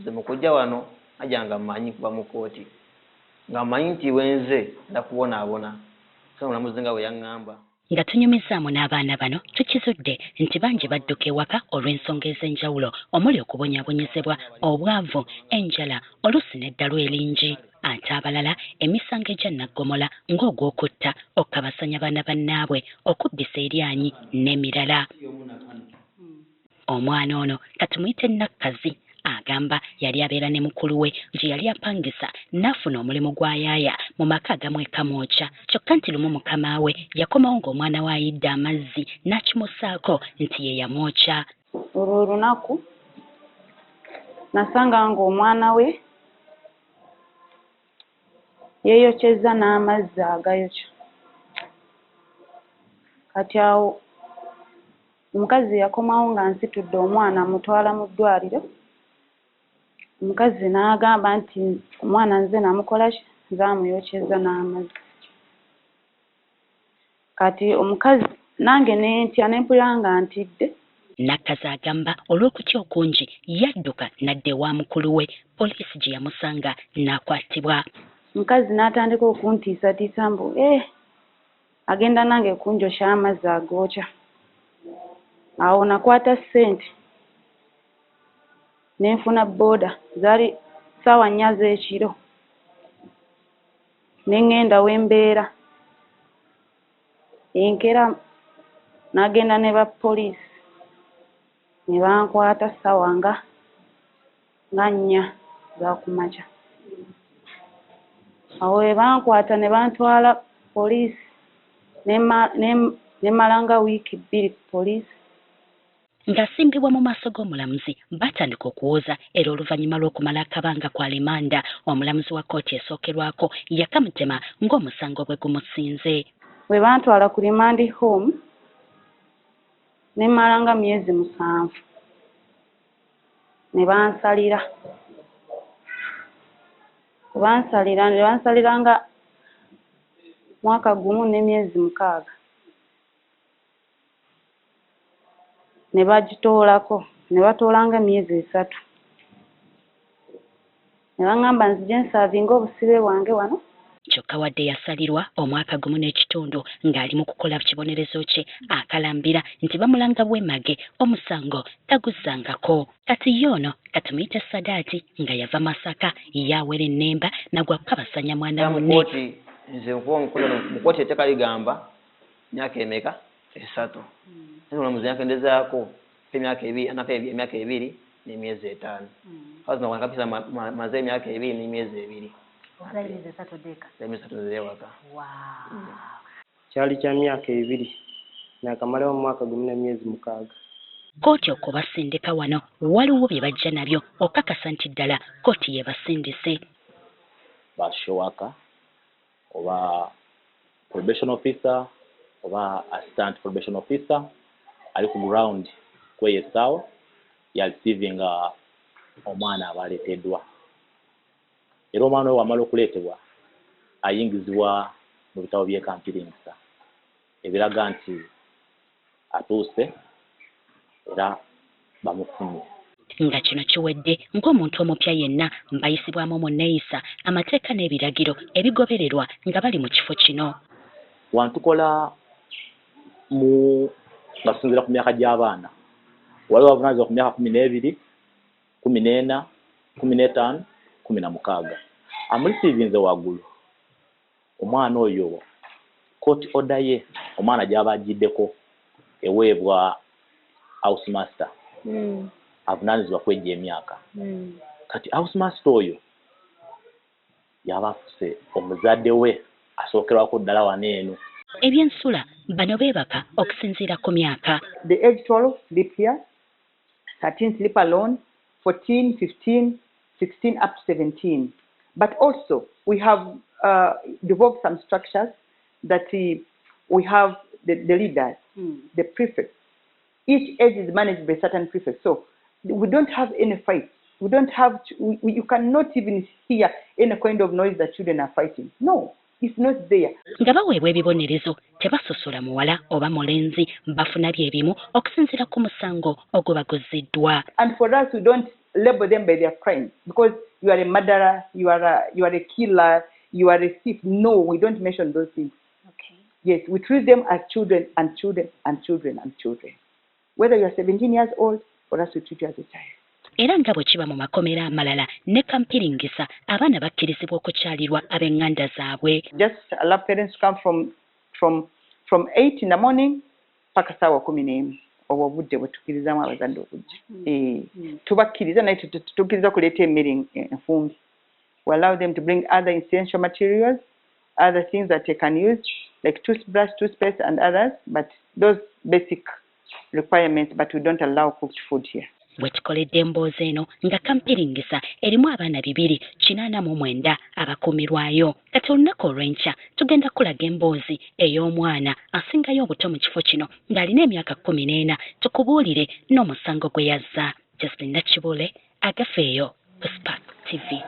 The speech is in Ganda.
Nze mu kujja wano najja nga mmanyi kuva mu kkooti, nga mmanyi nti wenze ndakubonaabona, so omulamuzi nga bwe yaŋŋamba. Nga tunyumizaamu n'abaana bano, tukizudde nti bangi badduka ewaka olw'ensonga ez'enjawulo omuli okubonyaabonyezebwa, obwavu, enjala oluusi n'eddalu eringi. Ate abalala emisango egya nnaggomola ng'ogw'okutta, okukabasanya baana bannaabwe, okubbisa eryanyi n'emirala. Omwana ono katumuyite Nakkazi agamba yali abeera ne mukulu we gye yali apangisa n'afuna omulimu gwa yaaya mu maka agamu e Kamwokya, kyokka nti lumu mukama we yakomawo ng'omwana we ayidde amazzi n'akimusaako nti ye yamwokya. Olwo olunaku nasanga ng'omwana we yeeyokyezza n'amazzi agayokya. Kati awo omukazi yakomawo nga nsitudde omwana amutwala mu ddwaliro, omukazi n'agamba nti omwana nze namukola ki, nze amuyokyezza n'amazzi. Kati omukazi nange ne ntya ne mpulira nga ntidde. Nakkazi agamba olw'okutya okungi yadduka n'adda ewa mukulu we poliisi gye yamusanga n'akwatibwa. Omukazi n'atandika okuntiisatiisa mbu agenda nange kunjokya amazzi agookya. Awo nakwata ssente ne nfuna bbooda, zaali ssaawa 4 z'ekiro, ne ŋŋenda we mbeera. Enkeera n'agenda ne ba poliisi ne bankwata ssaawa nga 4 za kumakya. Awo we bankwata ne bantwala poliisi, ne mmala nga wiiki 2 ku poliisi. Ng'asimbibwa mu maaso g'omulamuzi batandika okuwoza, era oluvannyuma lw'okumala akabanga ku alimanda, omulamuzi wa kkooti esookerwako yakamutema ng'omusango bwe gumusinze. Bwe bantwala ku remand home ne mmala nga myezi 7 ne bansalira. Bansalira ne bansalira nga mwaka 1 n'emyezi 6. Ne bagitoolako ne batoolanga emyezi 3. Ne baŋŋamba nzije nsaavinge obusibe bwange wano. Kyokka wadde yasalirwa omwaka 1 n'ekitundu ng'ali mu kukola kibonerezo kye, akalambira nti bamulanga bwemage omusango taguzzangako. Kati ye ono katumuyite Sadaati nga yava Masaka yawera ennemba nagwa kukabasanya mwana munne. Nze mu kkooti etteeka ligamba myaka emeka? 3. Omulamuzi yakendezaako emyaka 2, emyaka 2 n'emyezi 5. Kazi maze emyaka 2 n'emyezi 2. Kyali kya myaka 2 nakamalawo omwaka 1 n'emyezi 6. Kkooti okubasindika wano waliwo bye bajja nabyo okakasa nti ddala kkooti yebasindise. Ba social worker oba probation officer oba assistant probation officer ali ku ground kweyo essaawa ya receiving omwana abaleeteddwa. Era omwana oyo wamala okuleetebwa ayingizibwa mu bitabo by'ekampiringisa ebiraga nti atuuse era bamufunye. Nga kino kiwedde ng'omuntu omupya yenna mbayisibwamu mu nneeyisa, amateeka n'ebiragiro ebigobererwa nga bali mu kifo kino. Wantukola mu nga tusinziira ku myaka gy'abaana, waliwo abavunaanyizibwa ku myaka 12, 14, 15, 16. Amulisiivinze waggulu omwana oyo court order ye omwana gy'aba agiddeko eweebwa house master avunaanyizibwa kwejja emyaka. Kati house master oyo yaba afuse omuzadde we asookerwako ddala wano eno. Ebyensula bano beebaka okusinziira ku myaka. The age 12 sleep here, 13 sleep alone, 14, 15, 16 up to 17. But also we have developed some structures that we have the leaders, the prefects. Each age is managed by certain prefects. So we don't have any fights. We don't have, you cannot even hear any kind of noise that children are fighting. No, it's not there. Nga baweebwa ebibonerezo tebasosola muwala oba mulenzi, bafuna bye bimu okusinziira ku musango ogubaguziddwa. And for us, we don't label them by their crimes because you are a murderer, you are a killer, you are a thief. No, we don't mention those things. Yes, we treat them as children and children and children and children. Whether you are 17 years old, for us we treat you as a child. Era nga bwe kiba mu makomera amalala, ne Kampiringisa abaana bakkirizibwa okukyalirwa ab'eŋŋanda zaabwe. Just allow parents to come from 8 in the morning paka saawa 11. Obwo obudde bwe tukkirizaamu abazadde okujja. Tubakkiriza, naye tukkiriza kuleeta emmere enfumbi. We allow them to bring other essential materials, other things that they can use like toothbrush, toothpaste and others, but those basic requirements, but we don't allow cooked food here. Bwe tukoledde emboozi eno nga Kampiringisa erimu abaana 289 abakuumirwayo. Kati olunaku olw'enkya tugenda kulaga emboozi ey'omwana asingayo obuto mu kifo kino ng'alina emyaka 14, tukubuulire n'omusango gwe yazza. Jocelyn Nakibule, Agafeeyo ku Spark TV.